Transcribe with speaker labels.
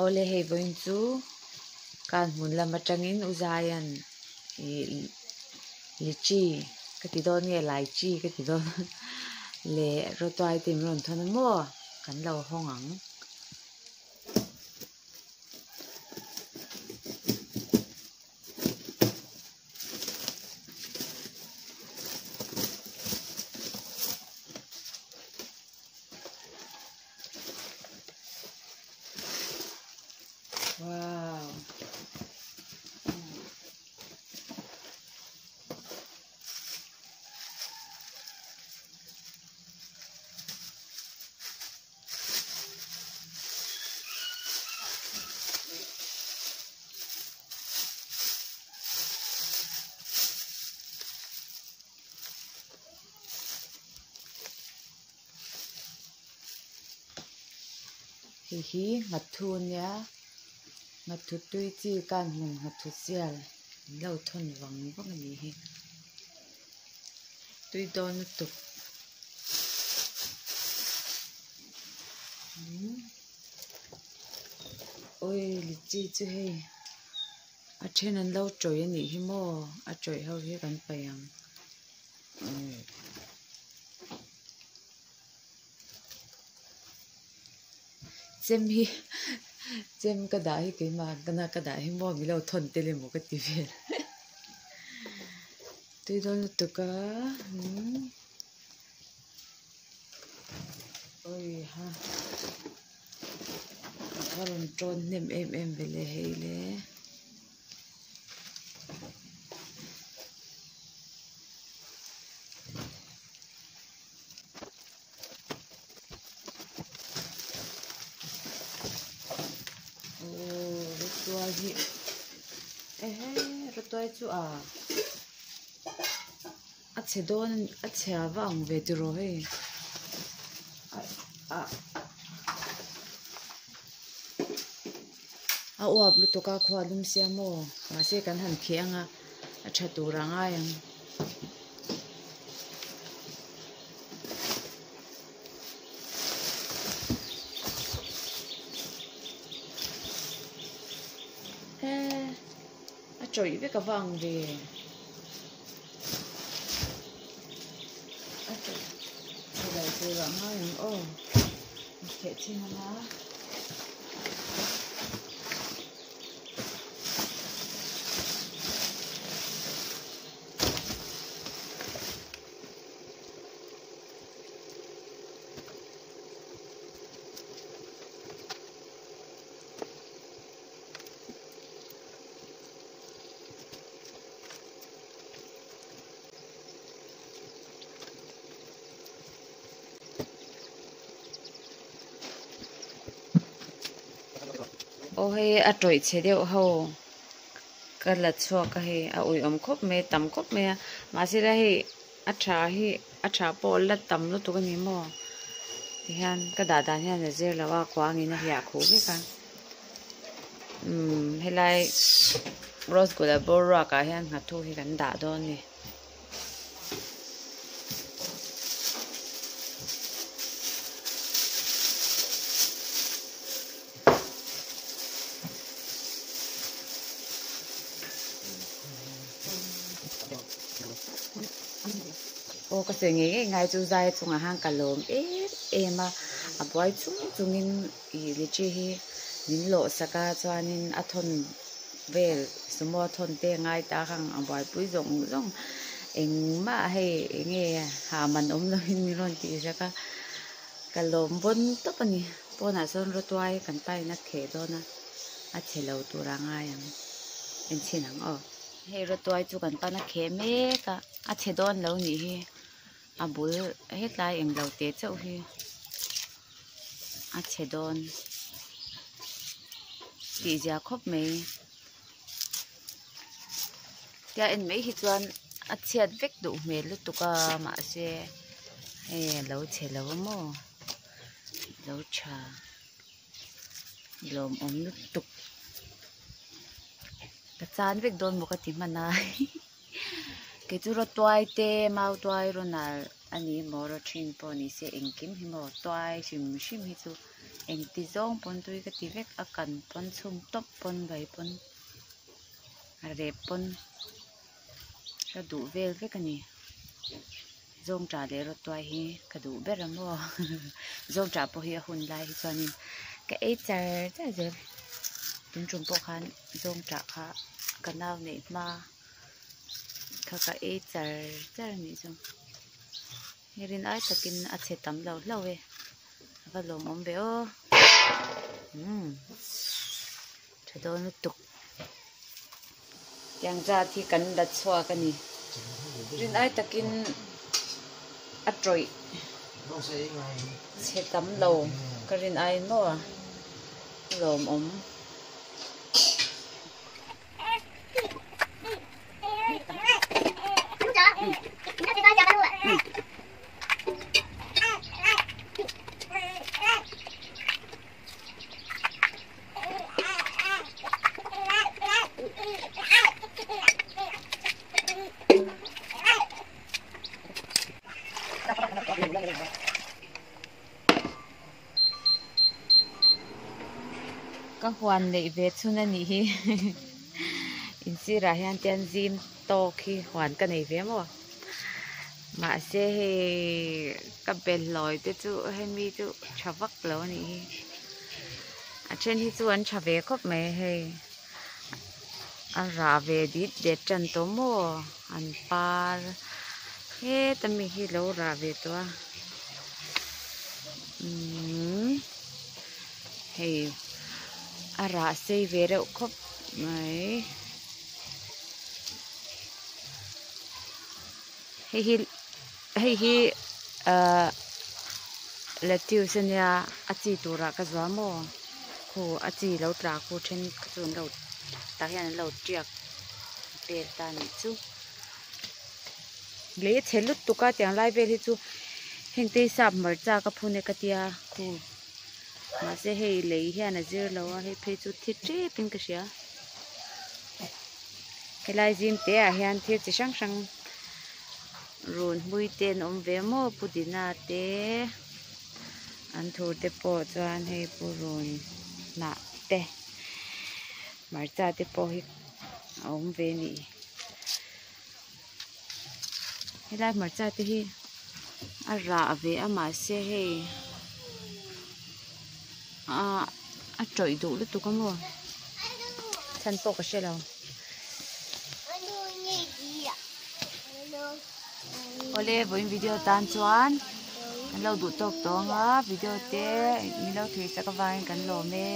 Speaker 1: Awle hei vawiin chu kan hmun lam atangin u Zaia'n ih lichi ka ti dawn nge laichi ka ti dawn leh rawtuai te min rawn thawn a maw kan lo hawng ang. Wow. Hei hi nghathu a nia nghathu tui chi kan hmun nghathu sial an lo thawn vang vang a nih hi tui dawn lutuk awi lichi chu hei a then an lo tawih a nih hi maw a tawih ho hi kan paih ang. Chem hi chem ka dah hi keimah kana ka dah hi maw milo thawn tel emaw ka ti vel tui dawn lutuk a umm awiha a rawn tawn hnem em em ve le hei le. Aww rawtuai hi ehe rawtuai chu a a chhe dawn a chhia va ang ve tiraw hei a a uap lutuk a khua lum sia maw mahse kan han kheh ang a a tha tur a ngai ang. He a tawih vek a vang ve a tawih tha lo tur a ngai ang aw a kheh chin anga. Aw hei a tawih chhe deuh ho ka la chhuak a hei a uiawm khawp mai a tam khawp mai a mahse la hei a tha hi a tha pawh la tam lutuk a ni maw tihian ka dah dan hian a zir lo a kuangin a hliah khuh vek a umm helai rose gula bawr ruak ah hian nghathu hi kan dah dawn a ni. Aw ka sawi ngei ngei ngai chu zai chungah khan ka lawm em em a a buai chung chungin ih lichi hi min lawh sak a chuanin a thawn vel sumo a thawn te ngai ta khan a buaipui zawng zawng engmah hei eng nge ha man awm lovin min rawn tih sak a ka lawm bawn tawp a ni pawnah sawn rawtuai kan pain a kheh dawn a a chhe lo tur a ngai ang enchhin ang aw. Hei rawtuai chu kan pan a kheh mek a a chhe dawn lo nih hi a bul hetlai englo teh chauh hi a chhe dawn tih zia khawp mai tia en mai hi chuan a chhiat vek duh hmel lutuk a mahse hei a lo chhe lo a maw lo tha lawmawm lutuk ka chan vek dawn maw ka ti hman a kei chu rawtuai te mautuai rawn a ni maw rawthing pawh ni se engkim hi maw tuai hrim hrim hi chu. Engti zawng pawn tui ka ti vek a kan pawn chhum tawp pawn vai pawn a rep pawn ka duh vel vek a ni. Zawngṭah leh rawtuai hi ka duh ber a maw zawngṭah pawh hi a hun lai hi chuanin ka ei char char zel tun tum pawh khan zawngṭah kha ka nau neih hma kha ka ei char char a nih chu hei rin ai takin a chhe tam lo hlauh e a va lawmawm ve aw umm tha dawn lutuk. Tiang zat hi kan la chhuak a ni. Rin ai takin a tawih chhe tam lo ka rin ai maw a lawmawm. Ka huan neih ve chhun a nih hi insirah hian tian zim tawk hi huan ka nei ve maw mahse hei ka bel hlawi te chu hemi chu tha vak lo a nih hi. A then hi chu an tha ve khawp mai hei a rah ve dit det tan tawh maw an par heta mi hi lo rah ve tawh a umm hei a rah sei ve reuh khawp mai hei hi hei hi ahh lettuce ania a chi turah ka zuam maw khu a chi lo tla khu then kha chu an lo tah hian an lo tiak vel ta anih chu lei a chhe lutuk a tiang lai vel hi chu heng te hi sap hmarcha ka phun e ka tia khu mahse hei lei hian a zir lo a hei phei chu thi tep in ka hria helai zim te ah hian thil chi hrang hrang run hmui te an awm ve maw pudina te an thur te pawh chuan hei purun hnah te hmarcha te pawh hi a awm ve a nih helai hmarcha te hi a rah ve a mahse hei ah a tawih duh lutuk a maw chhan pawh ka hre lo. Awle vawiin video tan chuan kan lo duh tawk tawng a video te min lo thlir chak avangin kan lawm e.